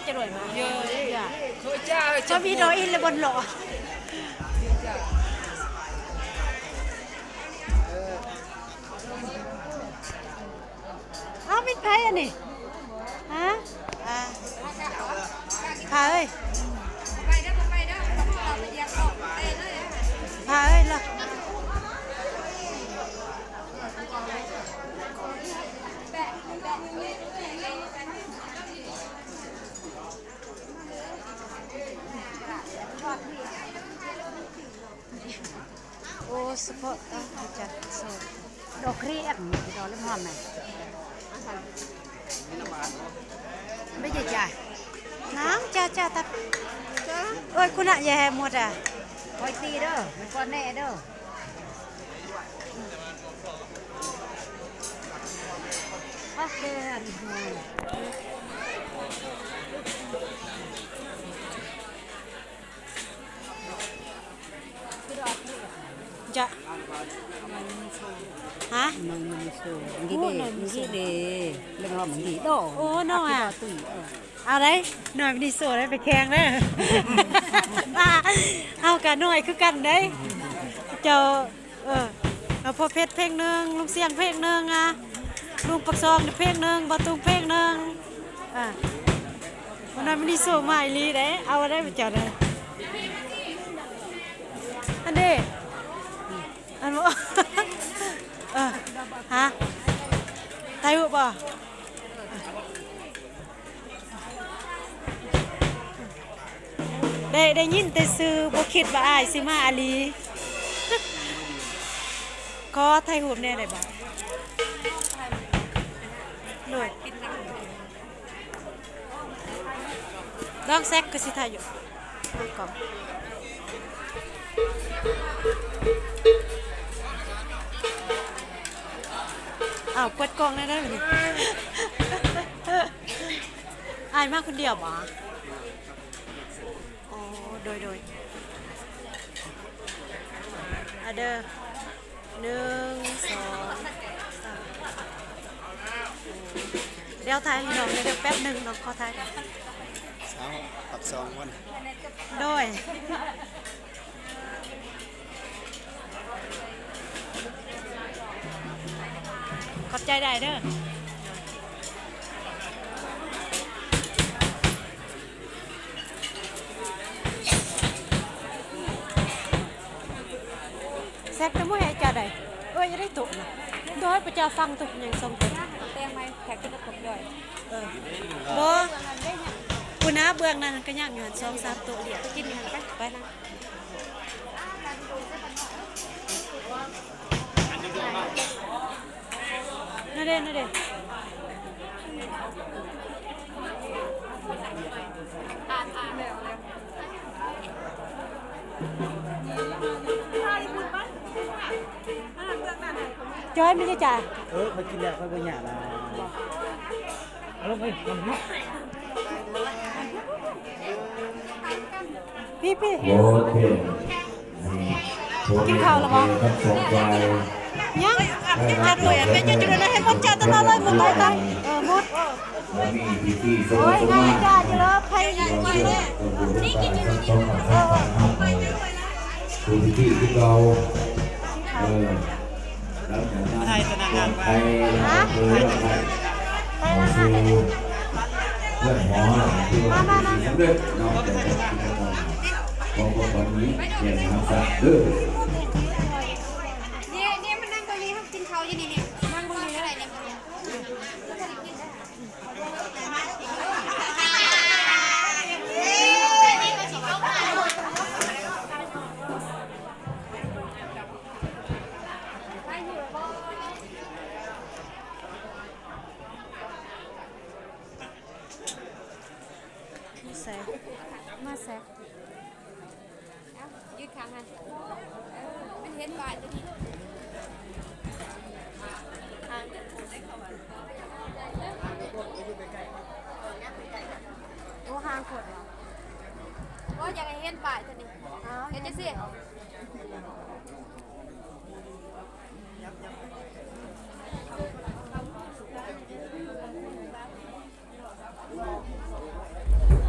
ອະຮ່ອຍມາກ. ເຢາະ ເຢາະ ເຂົາເຈົ້າ ເຂົາມີດອກອິນແລະບ່ອນຫຼໍ່. ອ້າວ ແມ່ນໃຜອັນນີ້? ຮະ? ອ່າ ໃຜເອີຍ? ໃຜເອີຍລະ? ໂອ້ ສະເພາະ ເອີ ຈັດໂຊ ດອກເກຣດ ດອກເລມອນນະ ໄປເຈະຈ້າ ນາງ ຈ້າ ຈ້າ ຕັດ ໂອ້ຍ ຄຸນນະ ແຍ່ໝົດອະ ຄອຍຕີເດີ ມັນກ່ອນແນ່ເດີ. ຈະ ຮະ? ໂອ້ ນ້ອຍມິນິໂຊ ໂອ້ ນ້ອງອະ ເອົາໄດ໋ ນ້ອຍມິນິໂຊໄດ້ໄປແຂ່ງເດີ ເຮົາກະນ້ອຍຄືກັນເດ້ ເຈົ້າ. ເອີ ເອົາ ພໍ່ເພັດເພງໜຶ່ງ ລຸງຊຽງເພງໜຶ່ງ ອະ ລຸງປາກຊ່ອງນີ້ເພງໜຶ່ງ ບ່າວຕຸງເພງໜຶ່ງ ອະ ວັນນັ້ນມີໂຊມາອີ່ຫຼີເດ້ ເອົາໄດ້ບໍ່ເຈົ້າເດີ ອັນເດ້ ອັນບໍ່ ເອີ ຮະ ຖ່າຍຮູບບໍ່? ໄດ້ ໄດ້ຍິນແຕ່ຊື່ ບໍ່ຄິດວ່າອ້າຍຊິມາອີ່ຫຼີ ຂໍຖ່າຍຮູບແດ່ໄດ້ບໍ່? ໂດຍ ລອງແຊັກຄືຊິຖ່າຍຢູ່ ອ້າວ ເປີດກ້ອງແດ່ເດີ ອ້າຍມາຄົນດຽວບໍ່? ອໍ ໂດຍ ໂດຍ ອາເດີ ໜຶ່ງ ສອງ ສາມ ດຽວຖ່າຍໃຫ້ນ້ອງແດ່ເດີ ແປັບໜຶ່ງ ນ້ອງຂໍຖ່າຍກ່ອນ ສາວປາກຊ່ອງວັນ ໂດຍ. ຂອບໃຈຫຼາຍເດີ ແຊບແຕ່ມື້ໃຫ້ເຈົ້າໄດ້ ເອີຍ ຢ່າໄດ້ໂຕະນະ ໂດຍ ພະເຈົ້າຟັງໂຕະຫຍັງສອງໂຕະ ແຕ່ງໃໝ່ ແທັກຂຶ້ນລະຄົບດ້ອຍ ເອີ ບໍ່ ພຸ້ນນະ ເບື້ອງນັ້ນກະຍັງຢູ່ຫັ້ນ ສອງສາມໂຕະລຽບ ໄປກິນຢູ່ຫັ້ນ ໄປ ໄປນະ. ນັ້ນເດ້ ນັ້ນເດ້ ຈອຍ ມີເດຈ້າ ເອີ ຂ້ອຍກິນແລ້ວ ຂ້ອຍບໍ່ຍາກລະ ເອົາລົງໄປ ເອົາລົງເນາະ ພີ້ໆ ໂອເຄ ກິນເຂົ້າແລ້ວບໍ່? ທັງສອງຝ່າຍ ຍັງ ກິນຈະດ້ວຍ ແມ່ນຈະດ້ວຍ ໃຫ້ໝົດຈານຕະຫຼອດເລີຍ ໝົດໄປຕາມ ເອີ ໝົດ ແລ້ວມີພິທີສະເໝີສະໝານ ໂອ້ຍ ງ່າຍຈ້າຢູ່ເລີຍ ໃຜກິນເລີຍ ນີ້ກິນຢູ່ນີ້ ເອີ ເອີ ຜູ້ພິທີຄືເກົ່າ ເອີ ຫຼັງຈາກນັ້ນ ໄທທະນາຄານ ໄທ ຮະ? ເອີ ເຂົ້າສູ່ເຮືອນຫໍ ຖືວ່າເປັນທີ່ສຳເລັດເນາະ ຂອງຂວັນນີ້ ແມ່ນຮັກສາເດີ. ນີ້ ນີ້ມານັ່ງຕົງນີ້ ເຮົາກິນເຂົ້າຢູ່ນີ້ ນີ້ ນັ່ງຕົງນີ້ກໍໄດ້ ນັ່ງຕົງນີ້. ມາໃສ ມາໃສ. ເອົ້າ ຢືນຂ້າງຫັ້ນ ເອີ ມັນເຫັນປ້າຍຕົວນີ້ ໂອ້ ຫ່າງໂພດເນາະ ໂອ້ ຢາກໃຫ້ເຫັນປ້າຍຕົວນີ້ ເອົາ ເຮັດຈັ່ງຊີ້. ເ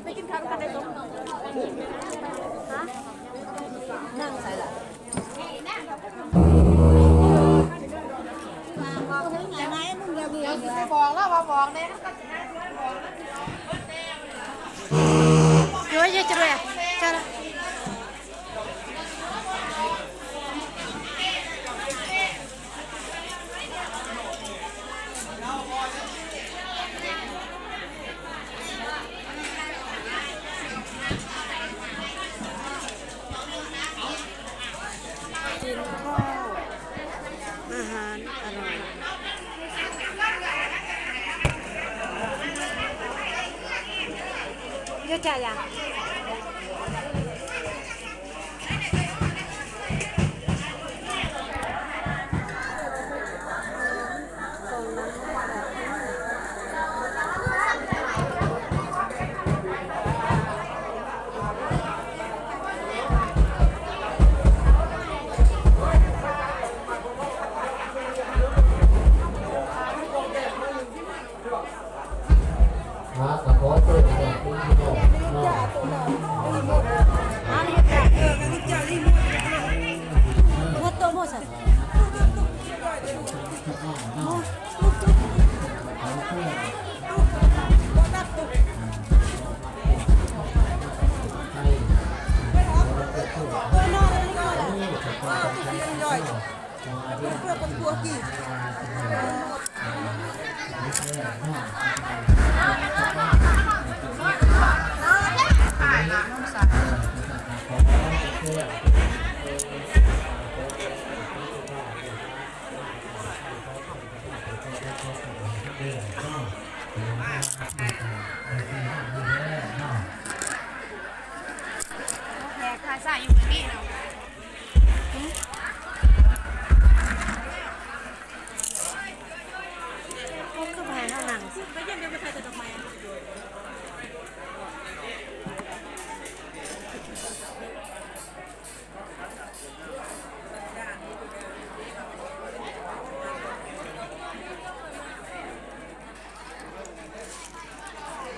ໄປກິນເຂົ້ານຳກັນໄດ້ຕົກ ຮະ ນັ່ງໃສລະ? ເດີຊິໄປບອກລາວວ່າບອກແດ່ ມັນກໍຊິໄດ້ບອກ ເອີ ເຢ ຈະແບ ຈະລະ. ກິນເຂົ້າ ອາຫານອະຮ່ອຍ ເຍາະຈາຢາ. ແຂກຂ້າຊ້າຢູ່ມື້ນີ້ເນາະ ເຂົາຄືບໍ່ໃຫ້ເຮົານັ່ງ?